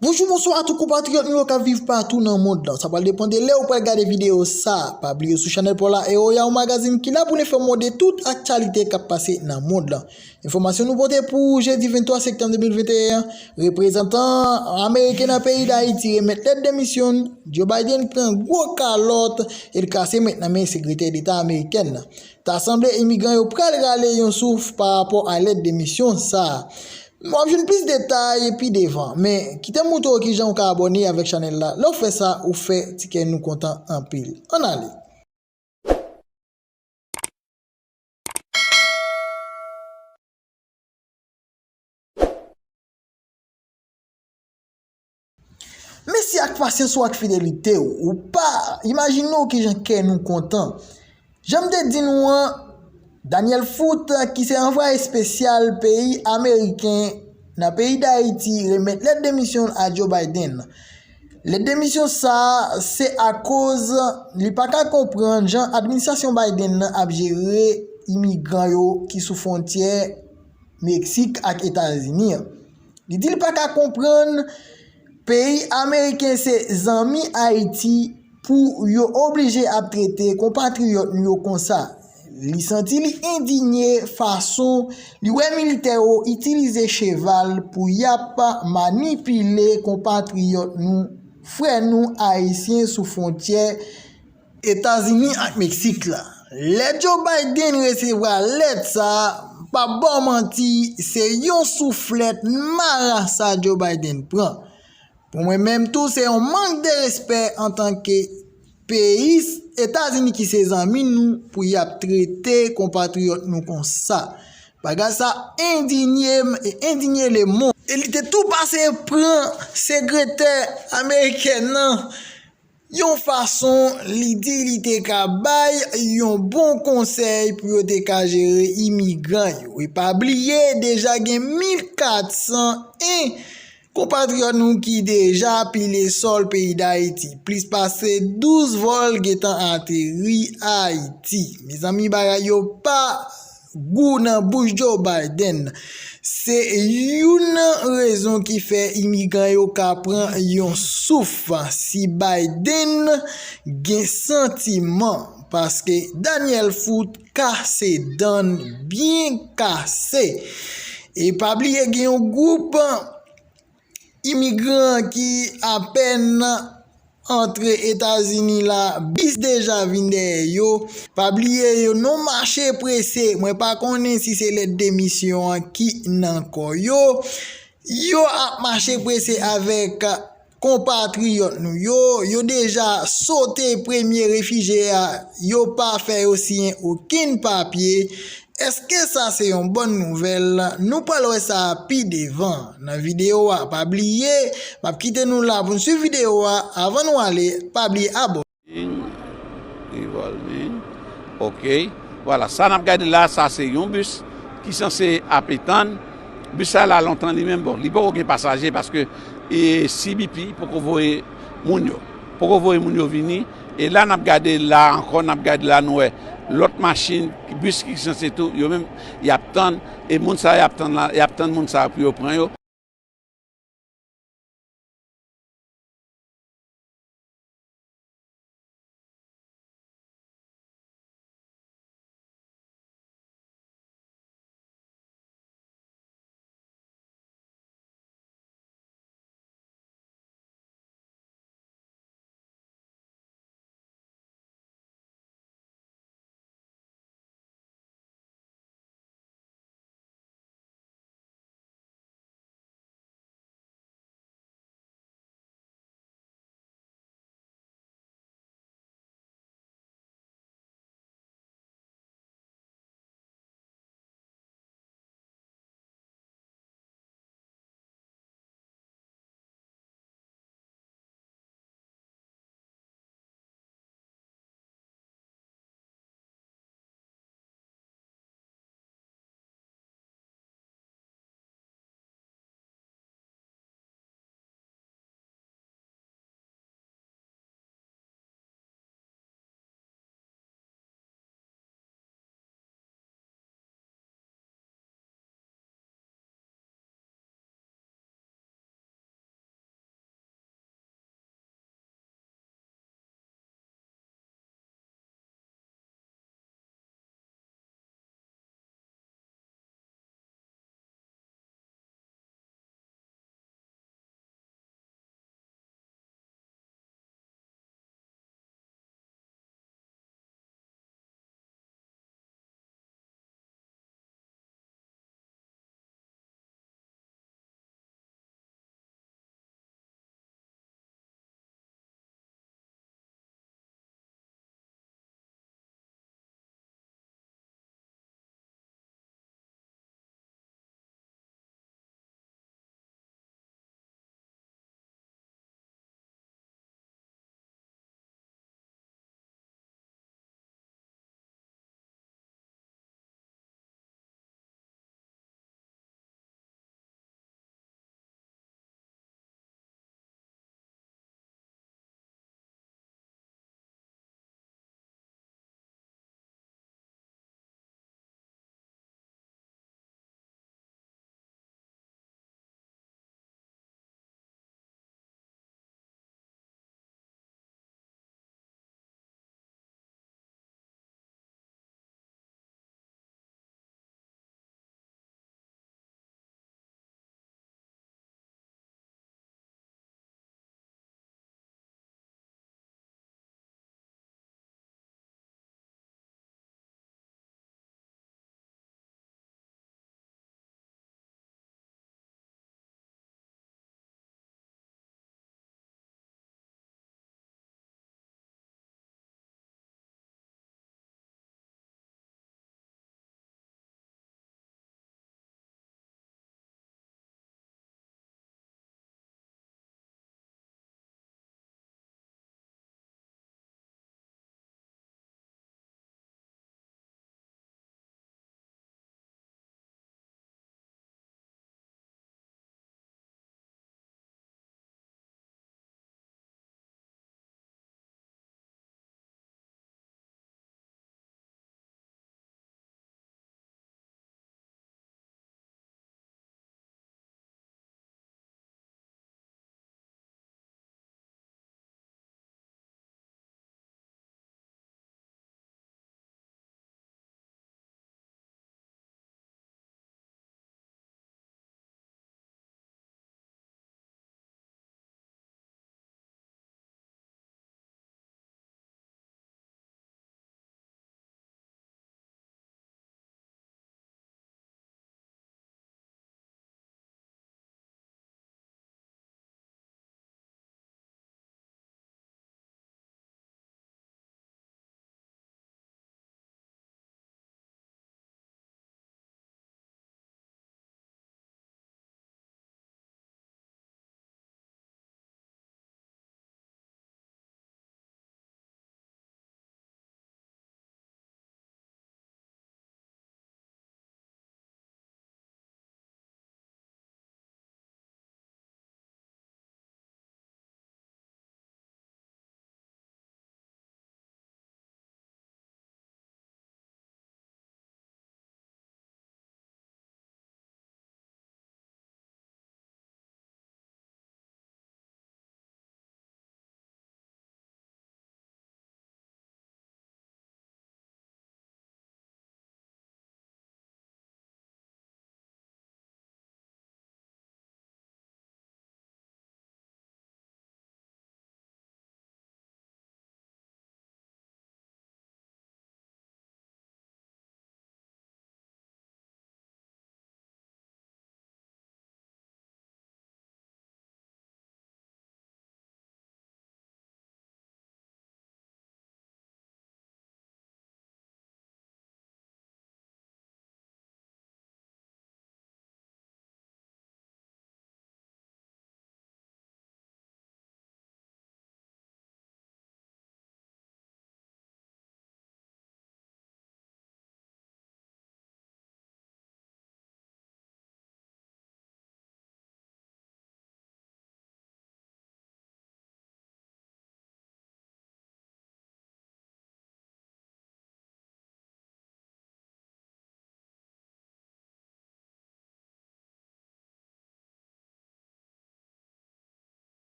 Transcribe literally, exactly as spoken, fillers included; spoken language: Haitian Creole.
Bonjou, bonswa a tout konpatriyòt nou yo k ap viv patou nan mond lan. Sa pral depann de lè ou pral gade videyo sa. Pa bliye sou chanèl pa w la, Ewoya, yon magazin ki la pou n enfòme w de tout aktyalite k ap pase nan mond lan. Enfòmasyon nou pote pou ou jedi venntwa septanm de mil venteyen an, reprezantan ameriken nan peyi Dayiti remèt lèt demisyon l, Joe Biden pran gwo kalòt e l kase mèt nan men Sekretè Deta amerikèn nan. Ta sanble imigran yo pral rale yon souf pa rapò a lèt demisyon sa a. W ap jwenn plis detay pi devan, men kite m montre w kijan w ka abòne avèk chanèl la. Lè w fè sa, ou fè ti kè nou kontan anpil. Ann ale! Mèsi ak pasyans ou ak fidelite w. Ou pa imajine w kijan kè nou kontan. Jan m te di nou an, Daniel Foote, ki se anvwaye espesyal peyi ameriken nan peyi Dayiti, remèt lèt demisyon l a Joe Biden. Lèt demisyon sa a, se akoz li pa ka konprann jan administrasyon Biden nan ap jere imigran yo ki sou fwontyè Meksik ak Etazini an. Li di li pa ka konprann peyi ameriken se zanmi Ayiti pou yo oblije ap trete konpatriyòt nou yo konsa. Li santi li endinye fason li wè militè yo itilize cheval pou y ap manipile konpatriyòt nou, frè nou ayisyen sou fwontyè Etazini ak Meksik la. Lè Joe Biden resevwa lèt sa a, m p ap ba w manti, se yon souflèt marasa Joe Biden pran. Pou mwen menm tou, se yon mank de respè antanke peyi Etazini ki se zanmi nou pou y ap trete konpatriyòt nou konsa. Bagay sa endinye m e endinye lemonn. E li te tou pase pran sekretè ameriken nan yon fason li di li te ka bay yon bon konsèy pou yo te ka jere imigran yo. E pa bliye, deja gen mil kat san en konpatriyòt nou ki deja pile sòl peyi Dayiti. Plis pase douz vòl gentan ateri Ayiti. Mezanmi, bagay yo pa gou nan bouch Joe Biden. Se youn nan rezon ki fè imigran yo ka pran yon souf. Si Biden gen santiman, paske Daniel Foote kase dan l byen kase. E pa bliye gen yon gwoup imigran ki apèn antre Etazini la, bis deja vin dèyè yo. Pa bliye yo nan mache prese. Mwen pa konnen si se lèt demisyon an ki nan kò yo. Yo ap mache prese avèk konpatriyòt nou yo. Yo deja sote premye refijye a. Yo pa fè yo siyen okenn papye. Èske sa se yon bòn nouvèl? Nou pral wè sa pi devan nan videyo a. Pa bliye, m ap kite nou la pou n swiv videyo a. Avan nou ale, pa bliye abòne. Revolving. Ok. Vwala, sa n ap gade la, sa se yon bis ki sanse ap etann. Bis sa la lontan li menm, bon, li poko gen pasaje paske e, C B P poko voye moun yo. Poko voye moun yo vini. E la n ap gade la ankò, n ap gade la, nou wè lòt machin, bis ki sanse tou, yo menm, y ap tann. E moun sa y ap tann la, y ap tann moun sa pou yo pran yo.